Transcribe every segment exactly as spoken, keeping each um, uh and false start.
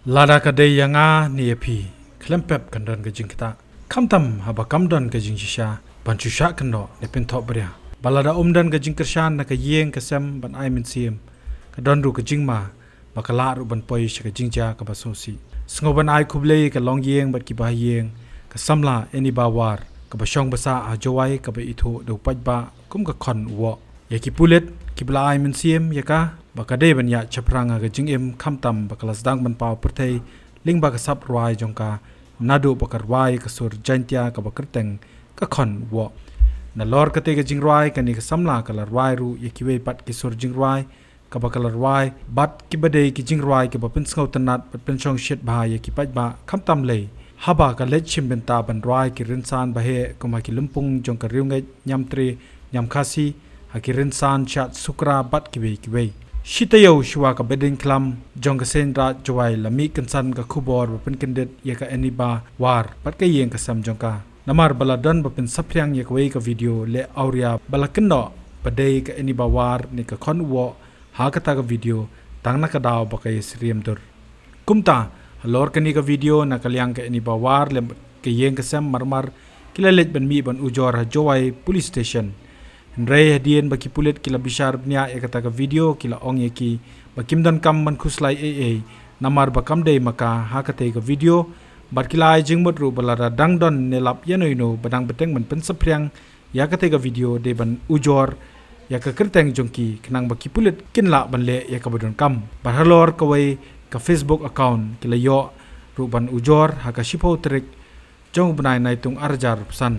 Lada ka dei ïa nga ne ïa phi, khlem pep kan don ka jingktah. Khamtam haba kam don ka jingshisha ban shu shah kynnoh ne pynthohbria. Ba lada um don ka jingkyrshan na ka ïing ka sem ban ai mynsiem, ka don ruh ka jingma ba ka lah ruh ban poi sha ka jingjia kaba sngewsih. Sngew ban ai khublei ka longïing bad ki bahaïing, ka samla Eni Bawar, kaba shong basa ha Jowai, kaba ithuh da u paidbah kum ka khon u woh. Ïa ki pulit kiba la ai mynsiem ïa ka ba ka dei ban ïaid shaphrang ha ka jingim, khamtam ba ka la sdang ban paw pyrthei lyngba ka sap rwai jong ka, naduh ba ka rwai ka sur Jaintia kaba kyrteng Ka Khon u Woh. Nalor kata ka jingrwai, kane ka samla ka la rwai ruh ïa kiwei pat ki sur jingrwai kaba ka la rwai, bad kiba dei ki jingrwai kiba pynsngewtynnat bad pynshongshit bha ïa ki paidbah, khamtam lei haba ka leit shim bynta ban rwai ki rynsan baheh kum ha ki lympung jong ka Riewngeit, Niamtre, Niamkhasi, ha ki rynsan Shad Sukra bad kiwei kiwei. Shi taïew shuwa ka Beit Khlam jong ka Seiñ Raij Jowai la mih kynsan ka khubor ba pynkyndit ïa ka Eni Bawar bad ka ïing ka sem jong ka. Namar ba la don ba pynsaphriang ïa kawei ka video leh awria ba la kynnoh ba dei ka Eni Bawar ne Ka Khon u Woh ha kata ka video, tang na ka daw ba ka ïasyriem dur. Kumta, halor kane ka video, na ka liang ka Eni Bawar lem ka ïing ka sem marmar ki la leit ban mih ban ujor ha Jowai Police Station. Hynrei hadien ba ki pulit ki la bishar bniah ïa kata ka video, ki la ong ïa ki ba kim donkam ban khuslai ei ei, namar ba kam dei ma ka ha katei ka video, bad ki la ai jingmut ruh ba lada dang don ne lap ïano ïano ba dang bteng ban pynsaphriang ïa katei ka video, dei ban ujor ïa ka kyrteng jong ki, khnang ba ki pulit kin lah ban leh ïa kaba donkam. Bad halor kawei ka Facebook account ki la ïoh ruh ban ujor ha ka shiphew tarik jong u bnai Naitung arhajar arphew san.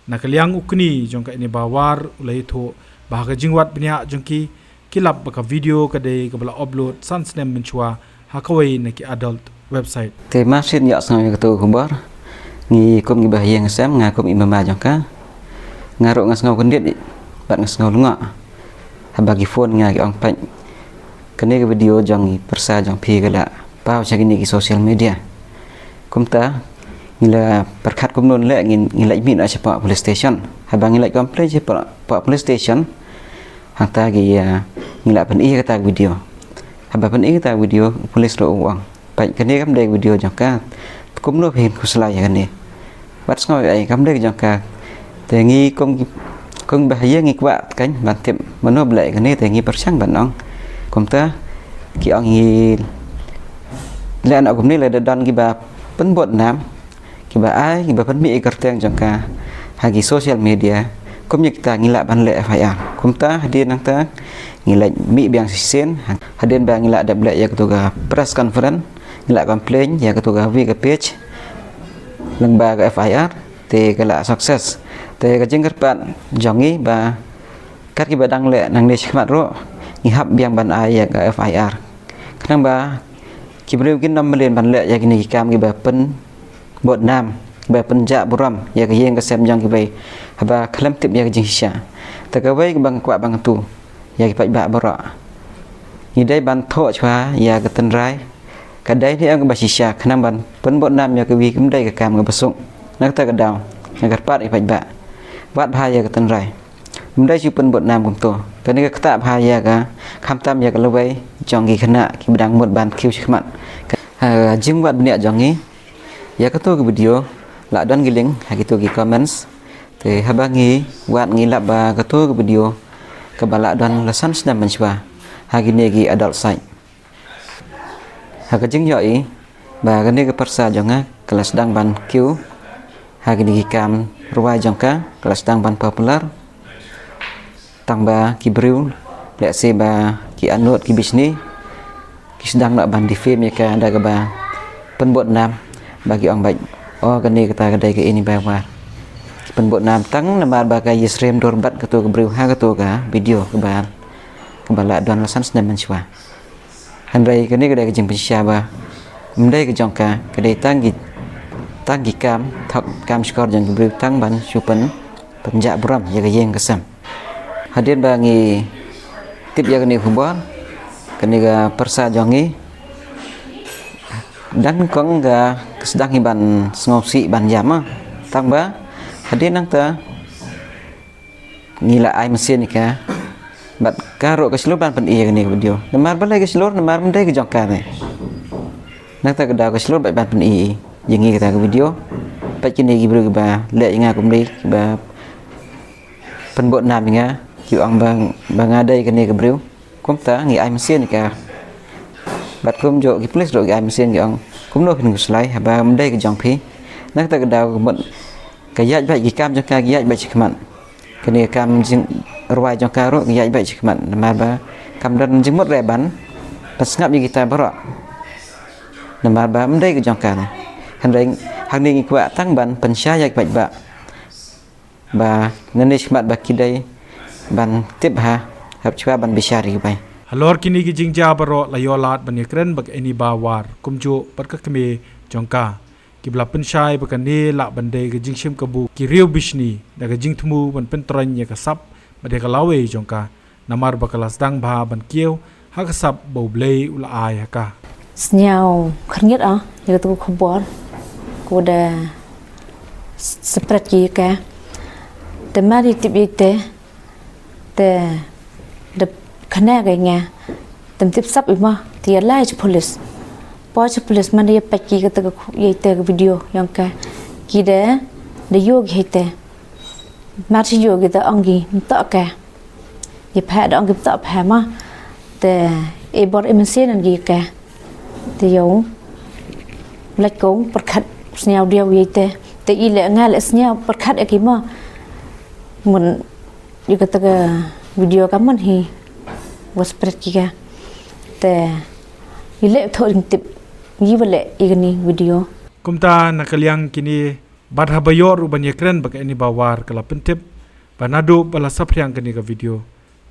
Na ka liang u kñi jong ka Eni Bawar u la ïathuh ba ha ka jingwad bniah jong ki, ki lap ba ka video ka dei kaba la upload san snem mynshuwa ha kawei na ki adult website. Te mar shen ïohsngew ïa kato ka khubor, ngi kum ki bahaïing sem, nga kum i mama jong ka, nga ruh nga sngew kyndit bad nga sngew lyngngoh haba ki phone nga ki ong, peit, kane ka video jong i pyrsa jong phi ka la paw sha kine ki social media. Kumta ngi la pyrkhat kumno leh, ngi, ngi leit mih noh shapoh police station. Haba ngi leit complain shapoh, poh police station, hangta ki, ah, ngi la pyni kata ka video. Haba pyni kata ka video, police ruh u ong, peit, kane kam dei ka video jong ka. Kumno phin khuslai ïa kane? Wat sngew ei ei, kam dei ka jong ka. Te ngi kum, kum bahaïing ngi kwah kan ban tip mano ba leh kane, te ngi pyrshang ban ong. Kumta ki ong ngi leh noh kumne lada don kiba pynbud nam, kiba ai, kiba pynmih ïa ka kyrteng jong ka ha ki social media, kum ïa kita ngi lah ban leh F I R. Kumta hadien nangta ngi leit mih biang shisien, hadien ba ngi la dep leh ïa kato ka press conference, ngi la complain ïa kato kawei ka page lyngba ka F I R, te ka la success. Te ka jingkyrpad jong ngi ba kat kiba dang leh nangne shakhmat ruh, ngi hap biang ban ai ïa ka F I R, khnang ba ki briew kin ym mlien ban leh ïa kine ki kam kiba pynbud nam, kiba pynjah burom ïa ka ïing ka sem jong kiwei haba khlem tip ïa ka jingshisha. Te kawei kaba nga kwah ban kyntu ïa ki paidbah baroh, ngi dei ban thoh shuwa ïa ka tynrai. Ka dei ne em kaba shisha, khnang ban pynbud nam ïa kiwei kam dei ka kam kaba suk. Na kata ka daw nga kyrpad ïa ki paidbah, wad bha ïa ka tynrai, ym dei shu pynbud nam kumto. Kane ka ktah bha ïa ka, khamtam ïa ka lawei jong ki khynnah kiba dang mut ban kiew shakhmat. Ha jingwad bniah jong ngi ïa kato ka video, la don ki link ha kito ki comments. Te haba ngi wad ngi lap ba kato ka video kaba la don la san snem mynshuwa ha kine ki adult site. Ha ka jingïohi ba kane ka pyrsa jong nga ka la sdang ban kiew ha kine ki kam rwai jong ka, ka la sdang ban popular. Tang ba ki briew, lehse ba ki anut ki bishni, ki sdang noh ban defame ïa ka da kaba pynbud nam, ba ki ong beit, o, kane kata ka dei ka Eni Bawar. Ki pynbud nam tang namar ba ka ïasyriem dur bad kato ka briew ha kato ka video kaba, kaba la don la san snem mynshuwa. Hynrei kane ka dei ka jingpynshisha ba ym dei ka jong ka, ka dei tang ki, tang ki kam, thok kam shkor jong ki briew tang ban shu pyn, pynjah burom ïa ka ïing ka sem. Hadien ba ngi tip ïa kane ka khubor, kane ka pyrsa jong ngi dang kong ka, ka sdang hi ban sngewsih ban ïam, ah. Tang ba hadien nangta ngi la ai mynsiem ïa ka, bad ka ruh ka shlur ban pyni ïa kane ka video. Namar balei ka shlur? Namar ym dei ka jong ka ne. Nangta ka daw ka shlur bad ban pyni ïa ngi kata ka video. Bad kine ki briew kiba leh ïa nga kumne, kiba pynbud nam ïa nga, ki ong ba, ba nga dei kane ka briew. Kumta ngi ai mynsiem ïa ka. Bad kumjuh ki pulit ruh ki ai mynsiem, ki ong, kumno phin khuslai haba ym dei ka jong phi. Nangta ka daw ka mut ka ïaid beit, ki kam jong ka ki ïaid beit shakhmat. Kane ka kam jing, rwai jong ka ruh ka ïaid beit shakhmat, namar ba kam don jingmut re ban pynsngap ïa kita baroh. Namar ba ym dei ka jong ka. Hynrei hangne ngi kwah tang ban pynshai ïa ki paidbah ba nangne shakhmat ba ki dei ban tip bha haba shuwa ban bishar ïa kiwei. Halor kine ki jingjia baroh la ïoh lad ban ïakren bad ka Eni Bah War, kumjuh bad ka kmie jong ka, kiba la pynshai ba kane lah ban dei ka jingshim kabu ki riew bishni da ka jingthmu ban pyntroiñ ïa ka sap bad ïa ka lawei jong ka, namar ba ka la sdang bha ban kiew ha ka sap ba U Blei u la ai ha ka. Sñiaw khyrngiat ah ïa katu ka khubor, ko da s-, spread ki ïa ka. Te mar ïa tip ïa te, te da khana ka ïa nga. Te ym tip sap ïa ma, te ïa lai cha police. Poi cha police, man da ïa peit ki kata ka khu-, ïa te ka video jong ka. Ki da, da ïoh ki ïa te. Mar chi ïoh ki da ong ki, ym toh ka. Ïa pha da ong ki ym toh pha ma. Te e bor e mynsiem ki ka. Te ïoh. Lait kong pyrkhat sñiaw diaw ïa te. Te i leh nga leh sñiaw pyrkhat ïa ki ma. Mun ïa kata ka video ka man hi. Wa spread ki ka. Te i leh thoh jingtip. Ngi wa leh ïa kani video. Kumta na ka liang kine, bad haba ïoh ruh ban ïakren bad ka Eni Bah War, ka la pyntip ba naduh ba la saphriang kane ka video,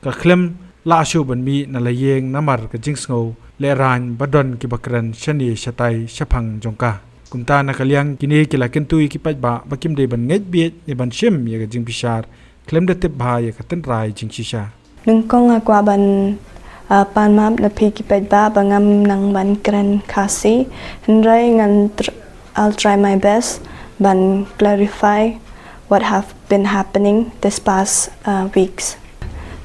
ka khlem lah shuh ban mih na la ïing namar ka jingsngew lehraiñ ba don kiba kren shane shatai shaphang jong ka. Kumta na ka liang kine ki la kyntu ïa ki paidbah ba kim dei ban ngeit bieit ne ban shim ïa ka jingbishar khlem da tip bha ïa ka tynrai jingshisha. Nyngkong nga kwah ban, uh, pan map na phi ki paidbah ba ngam nang ban kren Khasi. Hynrei ngan tr-, I'll try my best ban clarify what have been happening this past, uh, weeks.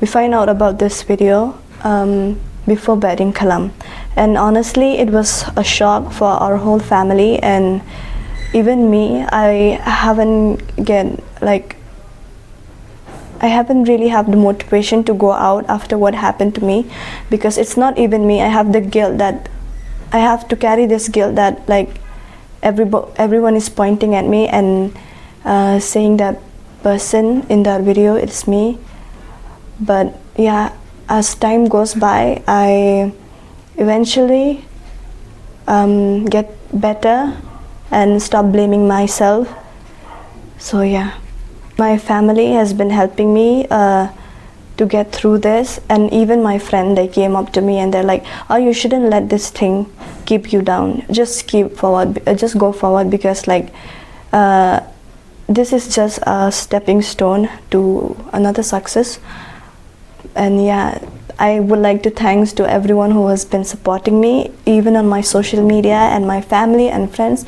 We find out about this video, um, before Bad Ding Khalam. And honestly, it was a shock for our whole family and even me. I haven't get, like, I haven't really have the motivation to go out after what happened to me, because it's not even me. I have the guilt that I have to carry this guilt that, like, everybo-, everyone is pointing at me and, uh, saying that person in that video, it's me. But yeah, as time goes by, I eventually, um, get better and stop blaming myself. So yeah, my family has been helping me, uh, to get through this, and even my friend, they came up to me and they're like, "Oh, you shouldn't let this thing keep you down. Just keep forward, uh, just go forward, because, like, uh, this is just a stepping stone to another success." And yeah, I would like to thanks to everyone who has been supporting me, even on my social media, and my family and friends.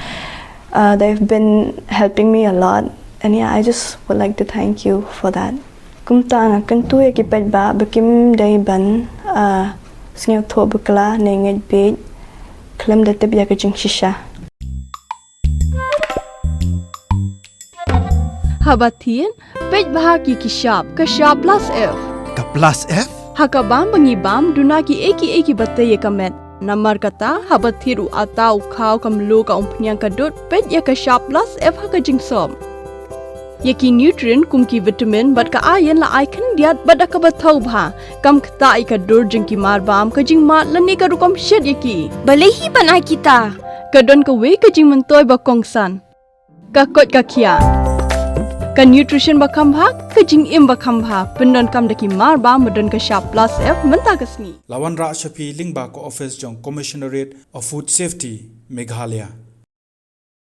Uh, they've been helping me a lot. And yeah, I just would like to thank you for that. Kumta nga kyntu ïa ki paidbah ba kim dei ban, uh, sñiawthuh bakla ne ngeit bieit khlem da tip ïa ka jingshisha. Haba thied, peit bha ki ki shap, ka shap plus F. Ka plus F? Ha ka bam ba ngi bam, duna ki ei ki ei kiba tei ïa ka met. Namar kata, haba thied u atta, u khaw, ka mluh, ka umphniang, ka dud, peit ïa ka shap plus F ha ka jingsop. Ïa ki nutrient kum ki vitamin bad ka iron la ai khyndiat bad da kaba thaw bha. Kam ktah ïa ka dur jong ki mar bam, ka jingmad lane ka rukom shet ïa ki. Balei hi ban ai kita? Ka don kawei ka jingmyntoi ba kongsan. Ka koit ka khiah. Ka nutrition ba kham bha, ka jingim ba kham bha. Pyndonkam da ki mar bam ba don ka shap plus F mynta ka sngi. La wanrah sha phi lyngba ka office jong Commissionerate of Food Safety, Meghalaya.